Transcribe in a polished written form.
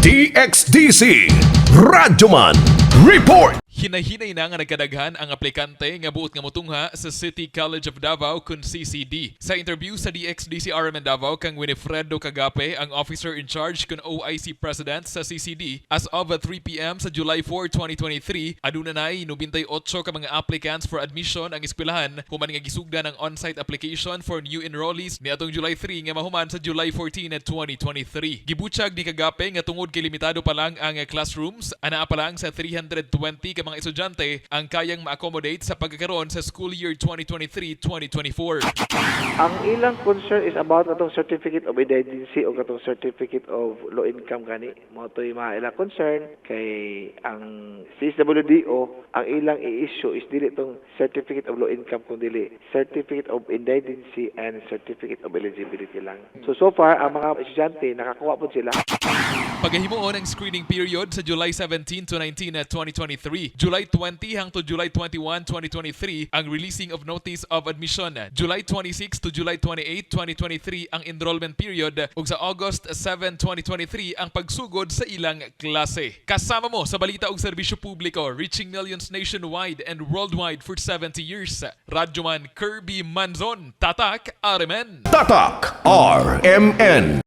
DXDC Radyoman Report. Hinahinay na nga nagkadaghan ang aplikante nga buot nga motungha sa City College of Davao kun CCD. Sa interview sa DXDC RMN Davao kang Winifredo Cagape, ang officer in charge kun OIC President sa CCD, as of 3 p.m. sa July 4, 2023, aduna nay 98 ka mga applicants for admission ang eskwelahan human nga gisugdan ang on-site application for new enrollees niadtong July 3 nga mahuman sa July 14, 2023. Gibutyag ni Cagape nga tungod kay limitado pa lang ang classrooms, anaa pa lang sa 320 ka mga estudyante ang kayang ma-accommodate sa pagkakaroon sa school year 2023-2024. Ang ilang concern is about katong certificate of indigency o katong certificate of low income gani. Mao to'y mga ilang concern kay ang CSWDO, ang ilang i-issue is dili tong certificate of low income kung dili certificate of indigency and certificate of eligibility lang. So so far ang mga estudyante nakakuha po sila. Pagahimuon ang screening period sa July 17 to 19, 2023. July 20 hangtod July 21, 2023 ang releasing of notice of admission. July 26 to July 28, 2023 ang enrollment period ug sa August 7, 2023 ang pagsugod sa ilang klase. Kasama mo sa balita ug serbisyo publiko, reaching millions nationwide and worldwide for 70 years. Radyoman Kirby Manzon, Tatak RMN. Tatak RMN.